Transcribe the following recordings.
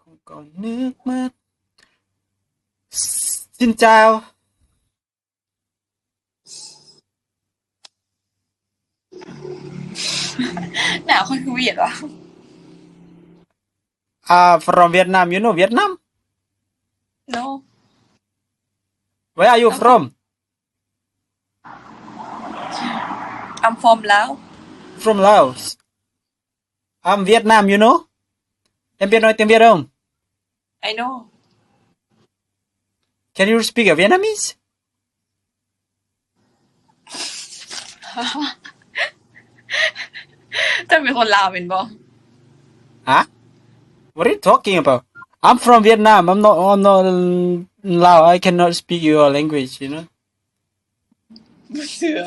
ຂອງເກົ່ານຶກໝົດ. ຊິນເຈົ້າ. ໜ້າຂ້ອຍຄືຫວຽດວະ? ອ່າ from Vietnam, you know Vietnam? No. Where are you from? I'm from Laos. From Laos. I'm Vietnam, you know? Em biết nói tiếng Việt không? I know. Can you speak a Vietnamese? ເຈົ້າເປັນຄົນລາວແມ່ນບໍ່? Huh? What are you talking about? I'm from Vietnam. I'm not, I'm not Lao. I cannot speak your language, you know? ບໍ່ເຊື່ອ.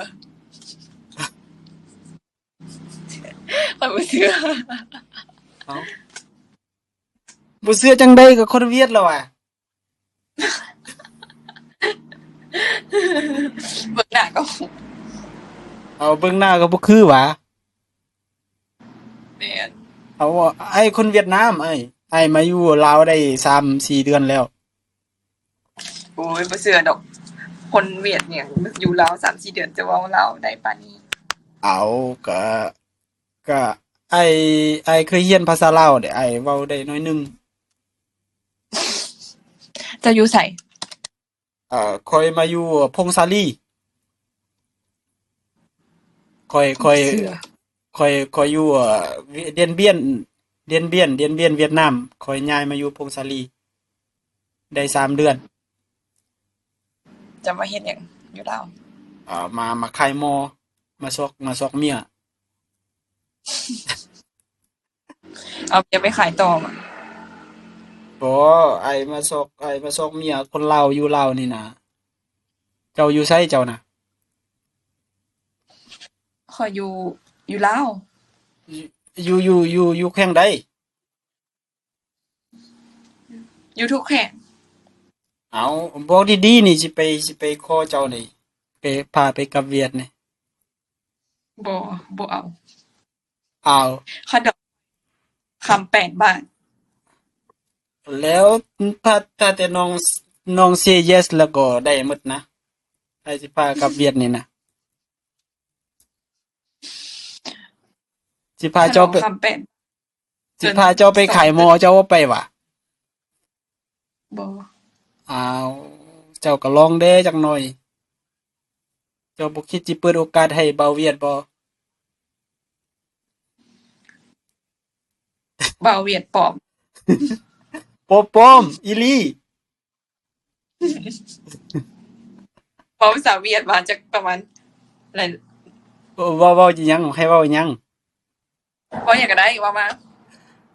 ຂ້ອຍບໍ່ເຊື່ອ. ເອົ້າ ບໍ່ເຊື່ອຈັ່ງໃດ ກໍຄົນຫວຽດລະຫວາ. ເບິ່ງໜ້າກໍ ເອົາ ເບິ່ງໜ້າກໍບໍ່ຄືຫວາ. ແມ່ນ. ເອົາ ອ້າຍຄົນຫວຽດນາມ ອ້າຍ ອ້າຍມາຢູ່ລາວໄດ້ສາມສີ່ເດືອນແລ້ວ. ໂອ້ຍ ບໍ່ເຊື່ອດອກ ຄົນຫວຽດຫຍັງຢູ່ລາວສາມສີ່ເດືອນ ຈະເວົ້າລາວໄດ້ປານນີ້. ເອົາ ກະ ກະ ອ້າຍ ອ້າຍເຄີຍຮຽນພາສາລາວເດ້ ອ້າຍເວົ້າໄດ້ໜ້ອຍໜຶ່ງ. ເຈົ້າຢູ່ໃສ? ເອີ ຂ້ອຍມາຢູ່ຜົ້ງສາລີ. ຂ້ອຍ ຂ້ອຍ ບໍ່ເຊື່ອ. ຂ້ອຍ ຂ້ອຍຢູ່ ເອີ ດຽນບຽນ ດຽນບຽນ ດຽນບຽນ ຫວຽດນາມ. ຂ້ອຍຍ້າຍມາຢູ່ຜົ້ງສາລີໄດ້ສາມເດືອນ. ເຈົ້າມາເຮັດຫຍັງຢູ່ລາວ? ເອີ ມາ ມາຂາຍໝໍ້ ມາຊອກ ມາຊອກເມຍ. ເອົາເບຍໄປຂາຍຕໍ່. ບໍ່ ອ້າຍມາຊອກ ອ້າຍມາຊອກເມຍຄົນລາວຢູ່ລາວນີ້ນະ. ເຈົ້າຢູ່ໃສເຈົ້ານະ? ຂ້ອຍຢູ່ ຢູ່ລາວ. ຢູ່ ຢູ່ ຢູ່ ຢູ່ແຂວງໃດ? ຢູ່ທຸກແຂວງ. ເອົາ ບອກດີໆ ນີ້ ຊິໄປ ຊິໄປຂໍເຈົ້ານີ້ ໄປ ພາໄປກັບຫວຽດນີ້. ບໍ່ ບໍ່ເອົາ. ອ້າວ ຄັນດອກຄຳແປດບາດ. ແລ້ວ ຖ້າ ຖ້າແຕ່ນ້ອງ ນ້ອງເຊເຢສ ແລ້ວກໍໄດ້ໝົດນະ. ໃຜຊິພາກັບຫວຽດນີ້ນະ? ຊິພາເຈົ້າໄປ ຄຳແປດ ຊິພາເຈົ້າໄປຂາຍໝໍ້ ເຈົ້າບໍ່ໄປຫວາ? ບໍ່. ອ້າວ ເຈົ້າກໍລອງແດ່ຈັກໜ້ອຍ. ເຈົ້າບໍ່ຄິດຊິເປີດໂອກາດໃຫ້ບ່າວຫວຽດບໍ່? ບ່າວຫວຽດປອມ. ບໍ່ປອມ ອີ່ຫຼີ. ເວົ້າພາສາຫວຽດມາຈັກປະມານ ເວົ້າ ເວົ້າອີ່ຫຍັງ? ໃຫ້ເວົ້າອີ່ຫຍັງ? ເວົ້າຫຍັງກໍໄດ້ ເວົ້າມາ.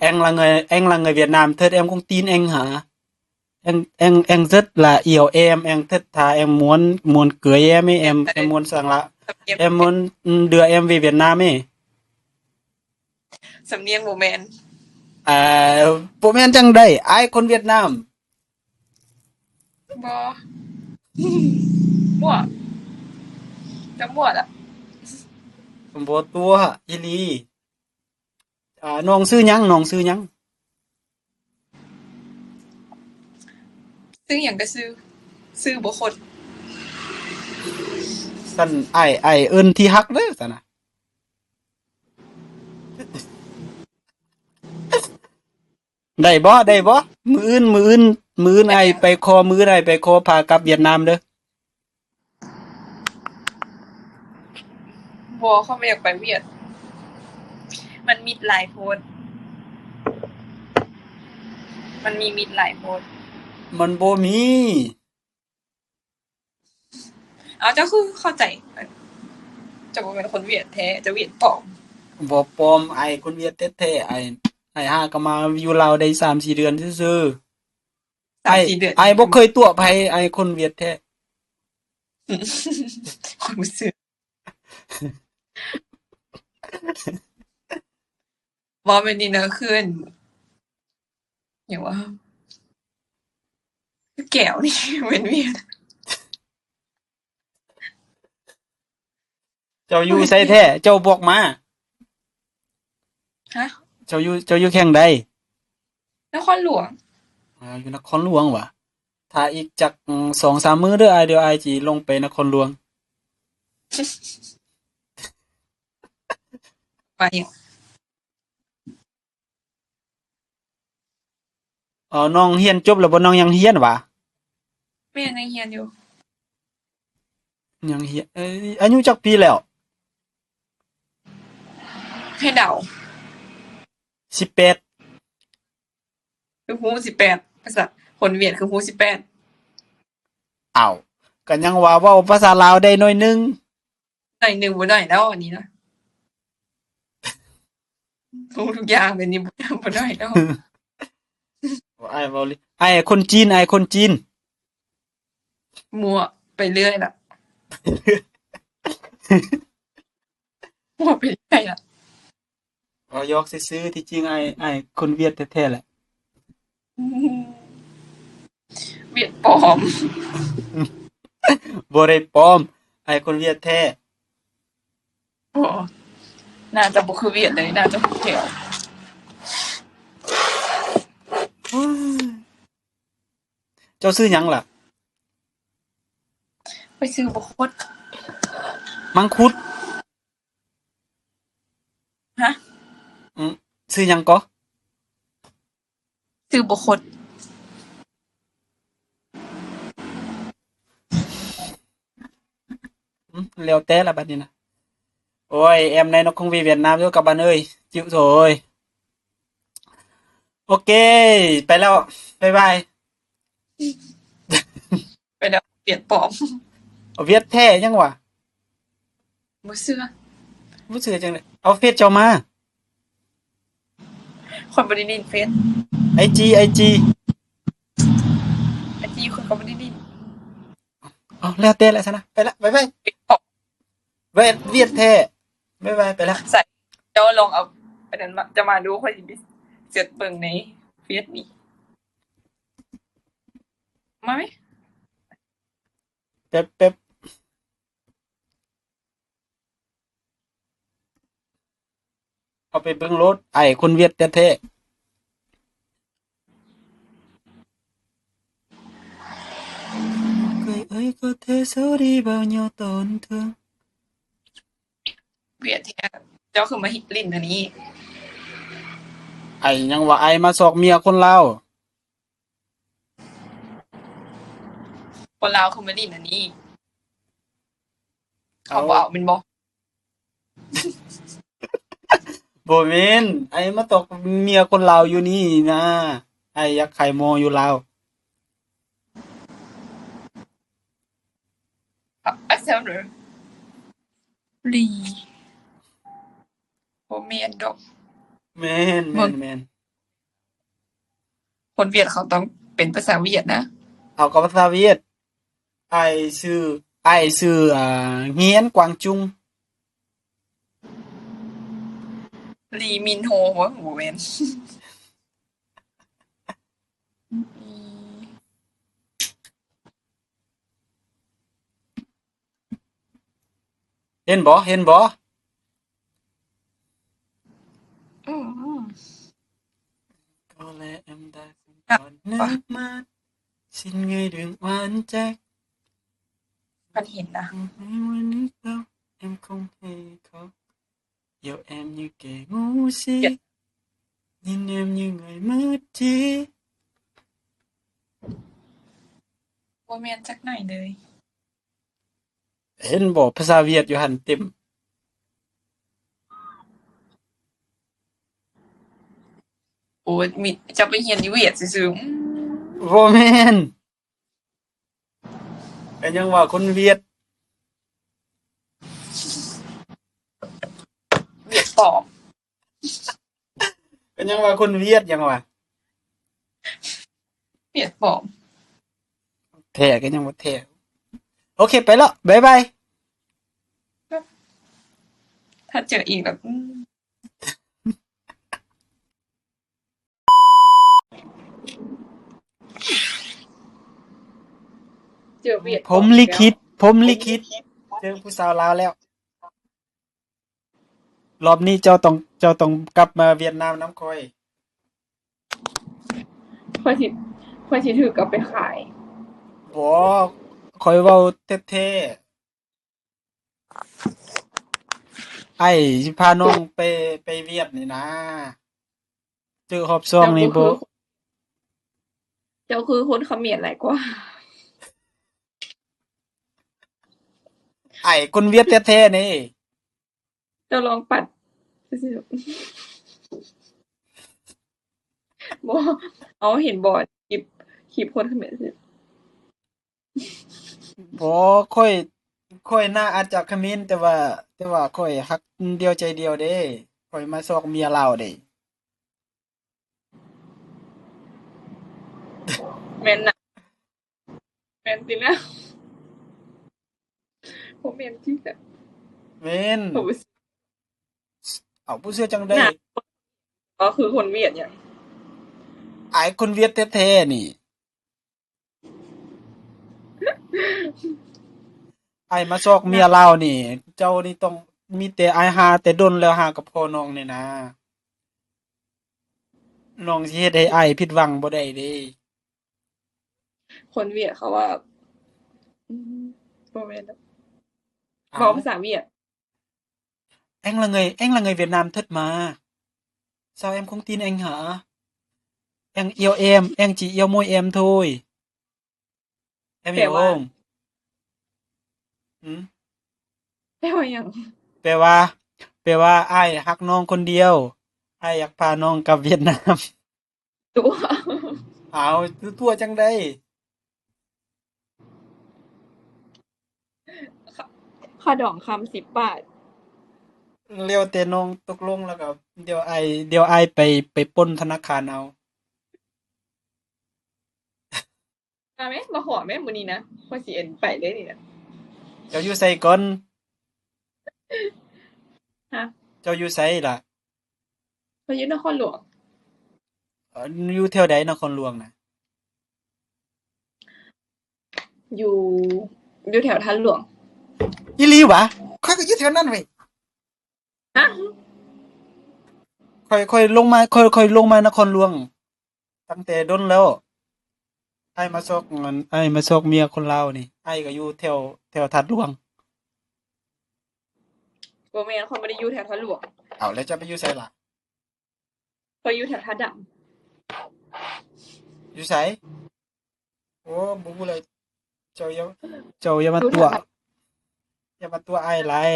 Em là người, em là người Việt Nam, thưa em con tin anh hả? Em, em, em rất là yêu em, em thích tha em muốn, muốn cưới em ấy, em, em muốn sang là, em muốn, ừ, đưa em về Việt Nam ấy. ສຳນຽງບໍ່ແມ່ນ. ເອີ ບໍ່ແມ່ນຈັ່ງໃດ ອ້າຍຄົນຫວຽດນາມ. ບໍ່ ມົ້ວ ຈະມົ້ວລະ. ບໍ່ຕົວະ ອີ່ຫຼີ. ອ່າ ນ້ອງຊື່ຫຍັງ? ນ້ອງຊື່ຫຍັງ? ຊື່ຫຍັງກໍຊື່ ຊື່ບໍ່ຄົນ. ຊັ້ນອ້າຍ ອ້າຍເອີ້ນທີ່ຮັກເດີຊັ້ນນະ. ໄດ້ບໍ່? ໄດ້ບໍ່? ມື້ອື່ນ ມື້ອື່ນ ມື້ອື່ນອ້າຍໄປຂໍ ມື້ອື່ນອ້າຍໄປຂໍພາກັບຫວຽດນາມເດີ. ບໍ່ ຂ້ອຍບໍ່ຢາກໄປຫວຽດ ມັນມິດຫຼາຍໂພດ ມັນມີມິດຫຼາຍໂພດ. ມັນບໍ່ມີ. ເອົາ ເຈົ້າຄືເຂົ້າໃຈ ເຈົ້າບໍ່ແມ່ນຄົນຫວຽດແທ້ ເຈົ້າຫວຽດປອມ. ບໍ່ປອມ ອ້າຍຄົນຫວຽດແທ້ໆ. ອ້າຍ ອ້າຍຫາກໍມາຢູ່ລາວໄດ້ສາມສີ່ເດືອນຊື່ໆ. ສາມສີ່ເດືອນ ອ້າຍບໍ່ເຄີຍຕົວະໃຜ ອ້າຍຄົນຫວຽດແທ້. ຂ້ອຍບໍ່ເຊື່ອ. ເວົ້າແບບນີ້ນະ ຄືອັນ ຫຍັງວະ ຄືແກ້ວນີ້ແມ່ນຫວຽດ. ເຈົ້າຢູ່ໃສແທ້? ເຈົ້າບອກມາ. ຮະ? ເຈົ້າຢູ່ ເຈົ້າຢູ່ແຂວງໃດ? ນ ນະຄອນຫຼວງ. ອ່າ ຢູ່ນະຄອນຫຼວງຫວາ? ຖ້າອີກຈັກ ອືມ ສອງສາມມື້ເດີອ້າຍ, ດຽວອ້າຍຊິລົງໄປນະຄອນຫຼວງ. ໄປ. ເອີ ນ້ອງຮຽນຈົບແລ້ວບໍ່? ນ້ອງຍັງຮຽນຫວາ? ແມ່ນ ຍັງຮຽນຢູ່. ຍັງຮຽນ ເອີ ອາຍຸຈັກປີແລ້ວ? ໃຫ້ເດົາ. ສິບແປດ. ຄືຮູ້ສິບແປດ ພາສາ ຄົນຫວຽດຄືຮູ້ສິບແປດ. ອ້າວ ກໍຍັງວ່າເວົ້າພາສາລາວໄດ້ໜ້ອຍໜຶ່ງ. ໜ້ອຍໜຶ່ງບໍ່ໜ້ອຍດອກອັນນີ້ນະ. ຮູ້ທຸກຢ່າງແບບນີ້ ບໍ່ໜ້ອຍດອກ. ອ້າຍເວົ້າ ອ້າຍຄົນຈີນ, ອ້າຍຄົນຈີນ. ມົ້ວໄປເລື້ອຍລະ. ມົ້ວໄປເລື້ອຍລະ. ເວົ້າຢອກຊື່ໆ ທີ່ຈິງອ້າຍ ອ້າຍຄົນຫວຽດແທ້ໆແຫຼະ. ຫວຽດປອມ. ບໍ່ໄດ້ປອມ, ອ້າຍຄົນຫວຽດແທ້. ບໍ່ ໜ້າຈະບໍ່ຄືຫວຽດເລີຍ, ໜ້າຈະແຖວ. ເຈົ້າຊື່ຫຍັງລະ? ຂ້ອຍຊື່ບົວຄົດ. ມັງຄຸດ. ຮະ? ອືມ ຊື່ຫຍັງເກາະ? ຊື່ບົວຄົດ. ອືມ ແລ້ວແຕ່ລະບັດນີ້ນະ. ໂອ້ຍ ແອມໃນນະຄົງວີຫວຽດນາມຢູ່ກັບບ້ານເອີຍ ຈິ້ວໂຖເອີຍ. ໂອເຄ ໄປແລ້ວ ບາຍບາຍ. ໄປແລ້ວ ຫວຽດປອມ. ເອົາຫວຽດແທ້ຫຍັງຫວາ? ບໍ່ເຊື່ອ. ບໍ່ເຊື່ອຈັ່ງໃດ? ເອົາເຟສເຈົ້າມາ. ຂ້ອຍບໍ່ໄດ້ຫຼິ້ນເຟສ. ໄອຈີ ໄອຈີ ໄອຈີ ຂ້ອຍກໍບໍ່ໄດ້ຫຼິ້ນ. ເອົາ ແລ້ວແຕ່ແຫຼະຊັ້ນນະ. ໄປລະ ບາຍບາຍ. ຫວຽດ ຫວຽດແທ້. ບາຍບາຍ ໄປລະ. ໃສ່ ເຈົ້າລອງເອົາອັນນັ້ນມາ ຈະມາດູ ຂ້ອຍຊິໄປເສີດເບິ່ງໃນເຟສນີ້. ມາໄໝ? ແປັບໆ. ເອົາໄປເບິ່ງໂລດ ອ້າຍຄົນຫວຽດແທ້ໆ. ຫວຽດແທ້ ເຈົ້າຄືມາຫຼິ້ນອັນນີ້. ໄອ້ຫຍັງວ່າ ໄອ້ມາຊອກເມຍຄົນລາວ. ຄົນລາວຄືມາຫຼິ້ນອັນນີ້ ເຂົາບໍ່ເອົາແມ່ນບໍ່? ບໍ່ແມ່ນ ໄອ້ມາຕອກເມຍຄົນລາວຢູ່ນີ້ນະ. ໄອ້ຢາກຂາຍໝໍຢູ່ລາວ. ອາ ອາ sorry ບໍ່ແມ່ນດອກ. ແມ່ນ ແມ່ນ ແມ່ນ. ຄົນຫວຽດເຂົາຕ້ອງເປັນພາສາຫວຽດນະ. ເອົາກໍພາສາຫວຽດ. ອ້າຍຊື່ ອ້າຍຊື່ ອ່າ ຮຽນກວາງຈຸງ. ລີມິນໂຮ ບໍ່ ບໍ່ແມ່ນ. ເຫັນບໍ່? ເຫັນບໍ່? ອືມ ກໍແລແອມໄດ້ ອືມ ກ່ອນເນີກມາ ຊິນເງີດຶງຫວານຈັກ ມັນເຫັນນະ ໃນວັນນີ້ເຂົາ ແອມຄົງໃຫ້ເຂົາ ຢາວແອມຍືແກ່ງູຊິ ຍິນແອມຍືງ່າຍມືດຈີ ບໍ່ແມ່ນຈັກໜ້ອຍເລີຍ. ເຫັນບໍ່ ພາສາຫວຽດຢູ່ຫັ້ນເຕັມ. ໂອ້ຍ ມີ ເຈົ້າໄປຮຽນຢູ່ຫວຽດຊື່ໆ. ອືມ ບໍ່ແມ່ນ ກໍຍັງວ່າຄົນຫວຽດ ຫວຽດປອມ. ກໍຍັງວ່າຄົນຫວຽດຫຍັງຫວາ? ຫວຽດປອມ. ແທ້ກໍຍັງວ່າແທ້. ໂອເຄ ໄປແລ້ວ ບາຍບາຍ. ຖ້າເຈີອີກແລ້ວ ອືມ ເຈີຫວຽດ ພົມລິຂິດ ພົມລິຂິດ ເຈີຜູ້ສາວລາວແລ້ວ. ລອບນີ້ເຈົ້າຕ້ອງ ເຈົ້າຕ້ອງກັບມາຫວຽດນາມນຳຂ້ອຍ. ຂ້ອຍຊິ ຂ້ອຍຊິຖືກເອົາໄປຂາຍ. ບໍ່, ຂ້ອຍເວົ້າແທ້ໆ. ອ້າຍຊິພານ້ອງໄປ ໄປຫວຽດນີ້ນາ. ເຈີຮອບສອງນີ້ບໍ່? ເຈົ້າຄືຄົນຂະເໝນຫຼາຍກວ່າ. ອ້າຍຄົນຫວຽດແທ້ໆນີ້. ເຈົ້າລອງປັດ ບໍ່ ເອົາ ເຫັນບໍ່ ຄລິບ ຄລິບຄົນຂະເໝນ. ບໍ່, ຂ້ອຍ ຂ້ອຍໜ້າອາດຈະຂະເໝນ, ແຕ່ວ່າ ແຕ່ວ່າຂ້ອຍຮັກດຽວໃຈດຽວເດ້. ຂ້ອຍມາຊອກເມຍລາວເດ້. ແມ່ນນະ. ແມ່ນຕິລະ? ບໍ່ແມ່ນຕິລະ? ແມ່ນ. ເອົາ ບໍ່ເຊື່ອຈັ່ງໃດ? ກໍຄືຄົນຫວຽດຫຍັງ? ອ້າຍຄົນຫວຽດແທ້ໆນີ້. ອ້າຍມາຊອກເມຍລາວນີ້, ເຈົ້ານີ້ຕ້ອງ ມີແຕ່ອ້າຍຫາແຕ່ດົນແລ້ວ, ຫາກັບພໍ່ນ້ອງນີ້ນາ. ນ້ອງຊິເຮັດໃຫ້ອ້າຍຜິດຫວັງບໍ່ໄດ້ເດ້. ຄົນຫວຽດເຂົາວ່າ ອືມ ບໍ່ແມ່ນດອກ. ເອົ້າ ເວົ້າພາສາຫວຽດ. Em là người, em là người Việt Nam thật mà. Sao em không tin anh hả? Em yêu em, em chỉ yêu mỗi em thôi. Em ແປ hiểu ວ່າ không? ຫຶ? ແປວ່າຫຍັງ? ແປວ່າ ແປວ່າອ້າຍຮັກນ້ອງຄົນດຽວ, ອ້າຍຢາກພານ້ອງກັບຫວຽດນາມ. ຕົວະ. ອ້າວ ຕົວະຈັ່ງໃດ? ຄ່າ ຄ່າດອງຄຳສິບບາດ. ແລ້ວແຕ່ນ້ອງຕົກລົງ ແລ້ວກໍດຽວອ້າຍ ດຽວອ້າຍໄປ ໄປປຸ້ນທະນາຄານເອົາ. ມາແມ ມາຂໍແມ ມື້ນີ້ນະ ຂ້ອຍຊິ ອັນ ໄປເລີຍນີ້ນະ. ເຈົ້າຢູ່ໃສກ່ອນ? ຮະ? ເຈົ້າຢູ່ໃສລະ? ຂ້ອຍຢູ່ນະຄອນຫຼວງ. ເອີ ຢູ່ແຖວໃດນະຄອນຫຼວງນະ? ຢູ່ ຢູ່ແຖວທາດຫຼວງ. ອີ່ຫຼີຫວາ? ຂ້ອຍກໍຢູ່ແຖວນັ້ນເວີຍ. ຮະ? ຂ້ອຍ ຂ້ອຍລົງມາ ຂ້ອຍ ຂ້ອຍລົງມານະຄອນຫຼວງຕັ້ງແຕ່ດົນແລ້ວ. ອ້າຍມາຊອກ ອັນ ອ້າຍມາຊອກເມຍຄົນລາວນີ້. ອ້າຍກໍຢູ່ແຖວ ແຖວທາດຫຼວງ. ບໍ່ແມ່ນ, ຂ້ອຍບໍ່ໄດ້ຢູ່ແຖວທາດຫຼວງ. ເອົາ ແລ້ວເຈົ້າໄປຢູ່ໃສລະ? ຂ້ອຍຢູ່ແຖວທ່າດຳ. ຢູ່ໃສ? ໂອ້ ບໍ່ຮູ້ເລີຍ. ເຈົ້າຢ່າ ເຈົ້າຢ່າມາຕົວະ ຢ່າມາຕົວະອ້າຍຫຼາຍ.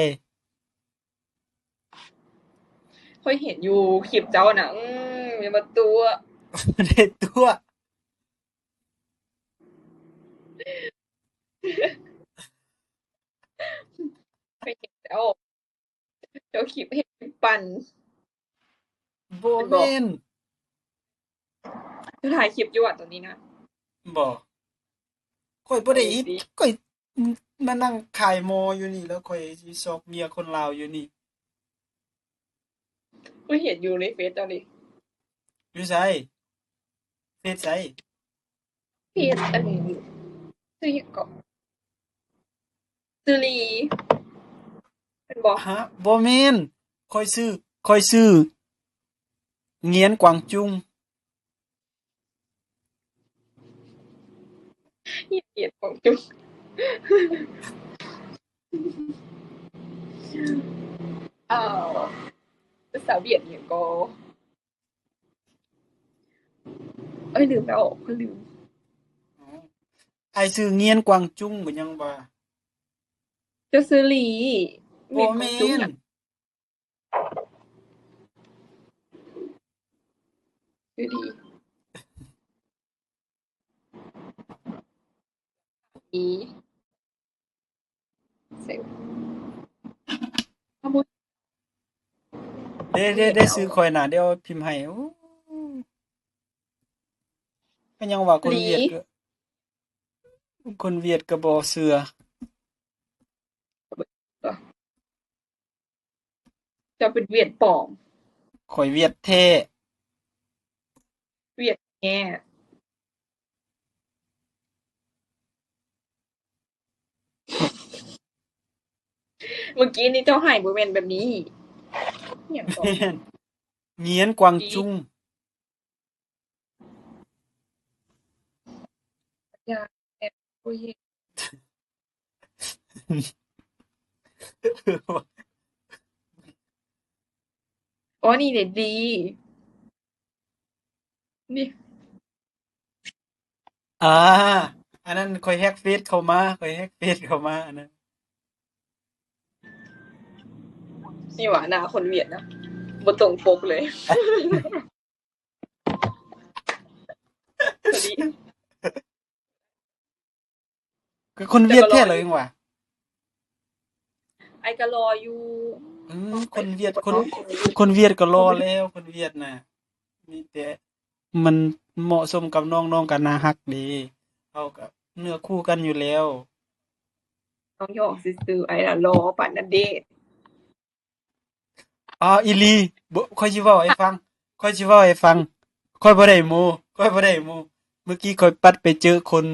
ຂ້ອຍເຫັນຢູ່ຄລິບເຈົ້ານະ. ອືມ ຢ່າມາຕົວະ. ບໍ່ໄດ້ຕົວະ. ຂ້ອຍເຫັນເຈົ້າ. ເຈົ້າຄລິບເຮັດປັ່ນ. ບໍ່ແມ່ນ. ເຈົ້າຖ່າຍຄລິບຢູ່ຫວາຕອນນີ້ນະ? ບໍ່. ຂ້ອຍບໍ່ໄດ້ເຮັດ. ຂ້ອຍມານັ່ງຂາຍໝໍຢູ່ນີ້ ແລ້ວຂ້ອຍຊິຊອກເມຍຄົນລາວຢູ່ນີ້. ຂ້ອຍເຫັນຢູ່ໃນເຟສເຈົ້ານີ້. ຢູ່ໃສ? ເຟສໃສ? ເຟສອັນ ຊື່ຫຍັງເກາະ? ຊື່ລີ ແມ່ນບໍ່? ຮະ? ບໍ່ແມ່ນ. ຂ້ອຍຊື່ ຂ້ອຍຊື່ງຽນກວາງຈຸງ. ງຽນກວາງຈຸງ. ເອີ ພາສາຫວຽດຫຍັງເກາະ? ເອີຍ ລືມແລ້ວ ຂ້ອຍລືມ. ອ້າຍຊື່ງຽນກວາງຈຸງບໍ່ຫຍັງວ່າ. ເຈົ້າຊື່ລີ. ບໍ່ແມ່ນ. ຊື່ລີ. ເດ້ ເດ້ ເດ້ ຊື່ຂ້ອຍນະ ດຽວພິມໃຫ້. ໂອ້ ກໍຍັງວ່າຄົນຫວຽດ ຄົນຫວຽດກໍບໍ່ເຊື່ອ. ເຈົ້າເປັນຫວຽດປອມ. ຂ້ອຍຫວຽດແທ້. ຫວຽດແທ້. ເມື່ອກີ້ນີ້ເຈົ້າໃຫ້ບໍ່ແມ່ນແບບນີ້. ຫຍັງເກາະ? ງຽນກວາງຈຸງ. ຢ່າແອບຄຸຍ. ອໍ ນີ້ເດ ດີ ນີ້. ອ່າ ອັນນັ້ນຂ້ອຍແຮັກເຟສເຂົ້າມາ ຂ້ອຍແຮັກເຟສເຂົ້າມາ ອັນນັ້ນ. ນີ້ຫວາ ໜ້າຄົນຫວຽດນະ ບໍ່ຕົງປົກເລີຍ. ຄືຄົນຫວຽດແທ້ເລີຍຫວາ. ອ້າຍກໍຫຼໍ່ຢູ່. ອືມ ຄົນຫວຽດ ຄົນ ຄົນຫວຽດກໍຫຼໍ່ແລ້ວ ຄົນຫວຽດນະ. ມີແຕ່ມັນເໝາະສົມກັບນ້ອງ ນ້ອງກໍໜ້າຮັກເດ້. ເຮົາກໍເນື້ອຄູ່ກັນຢູ່ແລ້ວ. ນ້ອງຫຍອກຊື່ໆ ອ້າຍຫຼໍ່ປານນັ້ນເດ. ອໍ ອີ່ຫຼີ ບໍ່ ຂ້ອຍຊິເວົ້າໃຫ້ຟັງ ຂ້ອຍຊິເວົ້າໃຫ້ຟັງ. ຂ້ອຍບໍ່ໄດ້ໂມ້ ຂ້ອຍບໍ່ໄດ້ໂມ້. ມື້ກີ້ຂ້ອຍປັດໄປເຈີຄົນ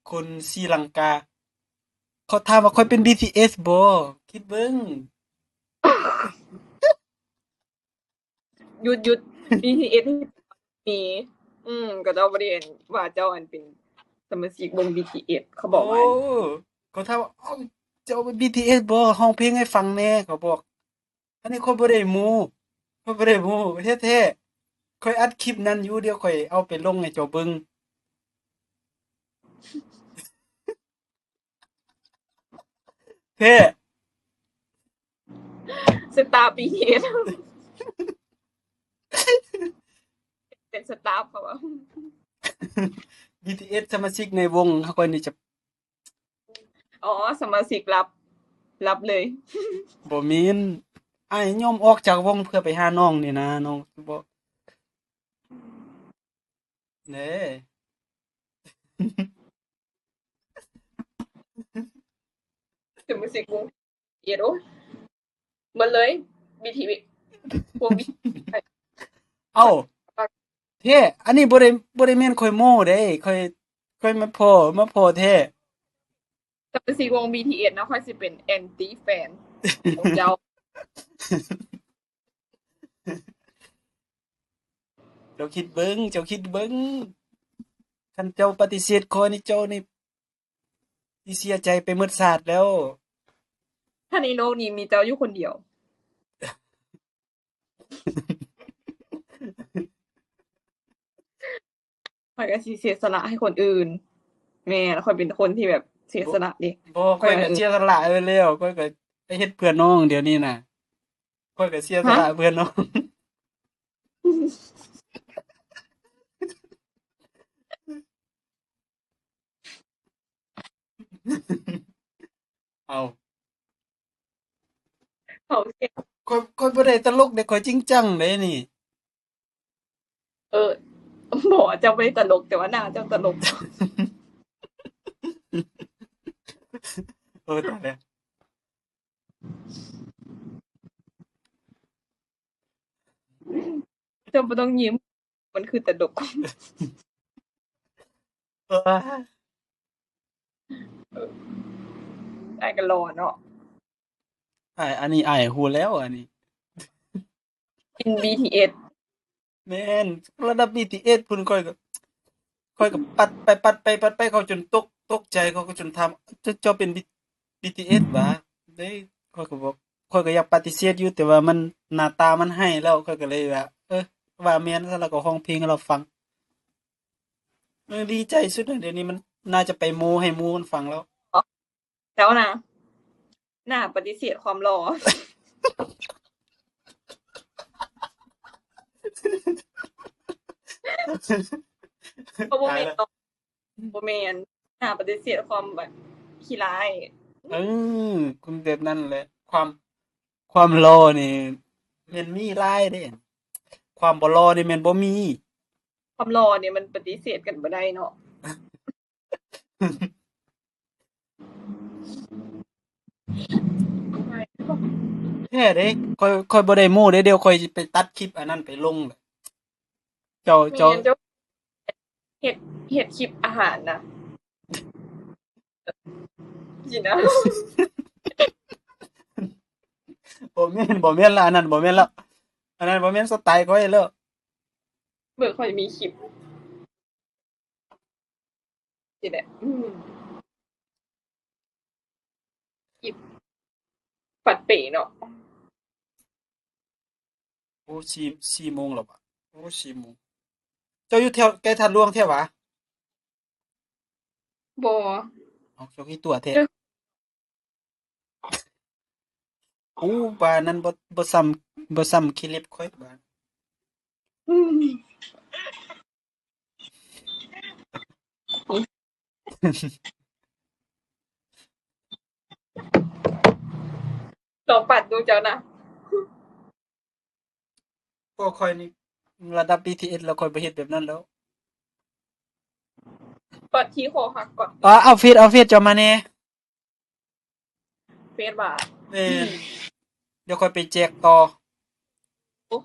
ຄົນສີລັງກາ. ເຂົາຖາມວ່າຂ້ອຍເປັນ ບີທີເອສ ບໍ່? ຄິດເບິ່ງ. ຢຸດໆ ບີທີເອສ ມີ ອືມ ເຂົາເຈົ້າບໍ່ໄດ້ວ່າເຈົ້າ ອັນ ເປັນສະມາຊິກວົງ ບີທີເອສ ເຂົາບອກວ່າ. ໂອ້ ເຂົາຖາມວ່າ ເຈົ້າເປັນ ບີທີເອສ ບໍ່? ຮ້ອງເພງໃຫ້ຟັງແດ່ ເຂົາບອກ. ອັນນີ້ຂ້ອຍບໍ່ໄດ້ໂມ້ ຂ້ອຍບໍ່ໄດ້ໂມ້ແທ້ໆ. ຂ້ອຍອັດຄລິບນັ້ນຢູ່ ດຽວຂ້ອຍເອົາໄປລົງໃຫ້ເຈົ້າເບິ່ງ. ແທ້ ສະຕາ ບີທີເອສ ເປັນສະຕາເຂົາວ່າ ບີທີເອສ ສະມາຊິກໃນວົງເຮົາ ຂ້ອຍນີ້ຈະ ອໍ ສະມາຊິກລັບ ລັບເລີຍ. ບໍ່ແມ່ນ ອ້າຍຍອມອອກຈາກວົງເພື່ອໄປຫານ້ອງນີ້ນະ ນ້ອງບໍ່ ເດ້ ສະມາຊິກວົງ ເອີ ໂອ້ຍ ໝົດເລີຍ ບີທີເອສ ພວກບີ ເອົ້າ ແທ້ ອັນນີ້ບໍ່ໄດ້ ບໍ່ໄດ້ແມ່ນຂ້ອຍໂມ້ເດ້ ຂ້ອຍ ຂ້ອຍມາພໍ້ ມາພໍ້ແທ້. ສະມາຊິກວົງ ບີທີເອສ ນະ ຂ້ອຍຊິເປັນແອນຕີແຟນຂອງເຈົ້າ. ເຈົ້າຄິດເບິ່ງ ເຈົ້າຄິດເບິ່ງ ຄັນເຈົ້າປະຕິເສດຂ້ອຍນີ້ ເຈົ້ານີ້ຊິເສຍໃຈໄປໝົດຊາດແລ້ວ. ຖ້າໃນໂລກນີ້ມີເຈົ້າຢູ່ຄົນດຽວ ຂ້ອຍກໍຊິເສຍສະຫຼະໃຫ້ຄົນອື່ນ. ແມ່ນ ຂ້ອຍເປັນຄົນທີ່ແບບເສຍສະຫຼະເດ້. ບໍ່ ຂ້ອຍກໍເສຍສະຫຼະໄປແລ້ວ ຂ້ອຍກໍເຮັດເພື່ອນ້ອງ ດຽວນີ້ນະ ຂ້ອຍກໍເສຍສະຫຼະເພື່ອນ້ອງ. ເອົ້າ ເອົ້າ ຂ້ອຍ ຂ້ອຍບໍ່ໄດ້ຕະຫຼົກເດ້ ຂ້ອຍຈິງຈັງເດ້ນີ້. ເອີ ບໍ່ ເຈົ້າບໍ່ໄດ້ຕະຫຼົກ ແຕ່ວ່າໜ້າເຈົ້າຕະຫຼົກ. ໂອ້ ຕາຍແລ້ວ. ເຈົ້າບໍ່ຕ້ອງຍິ້ມ ມັນຄືຕະດົກ. ເອີ ອ້າຍກໍຫຼໍ່ເນາະ. ອ້າຍ ອັນນີ້ອ້າຍຮູ້ແລ້ວ ອັນນີ້ ເປັນ ບີທີເອສ. ແມ່ນ ລະດັບ ບີທີເອສ ພຸ້ນ. ຂ້ອຍກໍ ຂ້ອຍກໍປັດໄປ ປັດໄປ ປັດໄປ ເຂົາຈົນຕົກ ຕົກໃຈ ເຂົາກໍຈົນຖາມ ເຈົ້າ ເຈົ້າເປັນ ບີ ບີທີເອສ ຫວາ? ເດ້ ຂ້ອຍກໍບອກ ຂ້ອຍກໍຢາກປະຕິເສດຢູ່ ແຕ່ວ່າມັນ ໜ້າຕາມັນໃຫ້ແລ້ວ ຂ້ອຍກໍເລີຍວ່າ ເອີ ວ່າແມ່ນ ແລ້ວກໍຮ້ອງເພງໃຫ້ລາວຟັງ. ເອີ ດີໃຈສຸດ ດຽວນີ້ມັນໜ້າຈະໄປໂມ້ໃຫ້ໝູ່ມັນຟັງແລ້ວ. ເຈົ້ານະ ໜ້າປະຕິເສດຄວາມຫຼໍ່. ບໍ່ແມ່ນ ບໍ່ແມ່ນ ໜ້າປະຕິເສດຄວາມແບບຂີ້ຮ້າຍ. ເອີ ຄົນແບບນັ້ນແຫຼະ ຄວາມ ຄວາມຫຼໍ່ນີ້ແມ່ນມີຫຼາຍເດ້ ຄວາມບໍ່ຫຼໍ່ນີ້ແມ່ນບໍ່ມີ. ຄວາມຫຼໍ່ນີ້ມັນປະຕິເສດກັນບໍ່ໄດ້ເນາະ. ແທ້ເດ້ ຂ້ອຍ ຂ້ອຍບໍ່ໄດ້ໂມ້ເດ້ ດຽວຂ້ອຍຊິໄປຕັດຄລິບອັນນັ້ນໄປລົງ. ເຈົ້າ ເຈົ້າ ແມ່ນ ເຈົ້າເຮັດ ເຮັດຄລິບອາຫານນະ ຊິນະ. ບໍ່ແມ່ນ ບໍ່ແມ່ນລະ ອັນນັ້ນບໍ່ແມ່ນລະ ອັນນັ້ນບໍ່ແມ່ນສະໄຕຂ້ອຍລະ. ເບິ່ງ ຂ້ອຍມີຄລິບ. ຊີ້ແຫຼະ. ອືມ ອິບ ປັດເປເນາະ. ໂອ້ ສີ່ ສີ່ໂມງແລ້ວຫວາ? ໂອ້ ສີ່ໂມງ. ເຈົ້າຢູ່ແຖວໃກ້ທາດຫຼວງແທ້ຫວາ? ບໍ່. ເອົາ ເຈົ້າຄືຕົວະແທ້. ໂອ້ ບ້ານນັ້ນບໍ່ ບໍ່ຊ່ຳ ບໍ່ຊ່ຳຂີ້ເລັບຂ້ອຍບ້ານ. ອືມ ລອງປັດດູເຈົ້ານະ. ພວກຂ້ອຍນີ້ລະດັບບີທີເອສແລ້ວ ຂ້ອຍບໍ່ເຮັດແບບນັ້ນແລ້ວ. ປັດທີ່ຄໍຫັກກ່ອນ. ອາ ເອົາເຟດ ເອົາເຟດເຈົ້າມາແດ່. ເຟດຫວາ? ແມ່ນ. ອືມ ດຽວຂ້ອຍໄປແຈກຕໍ່. ໂອ້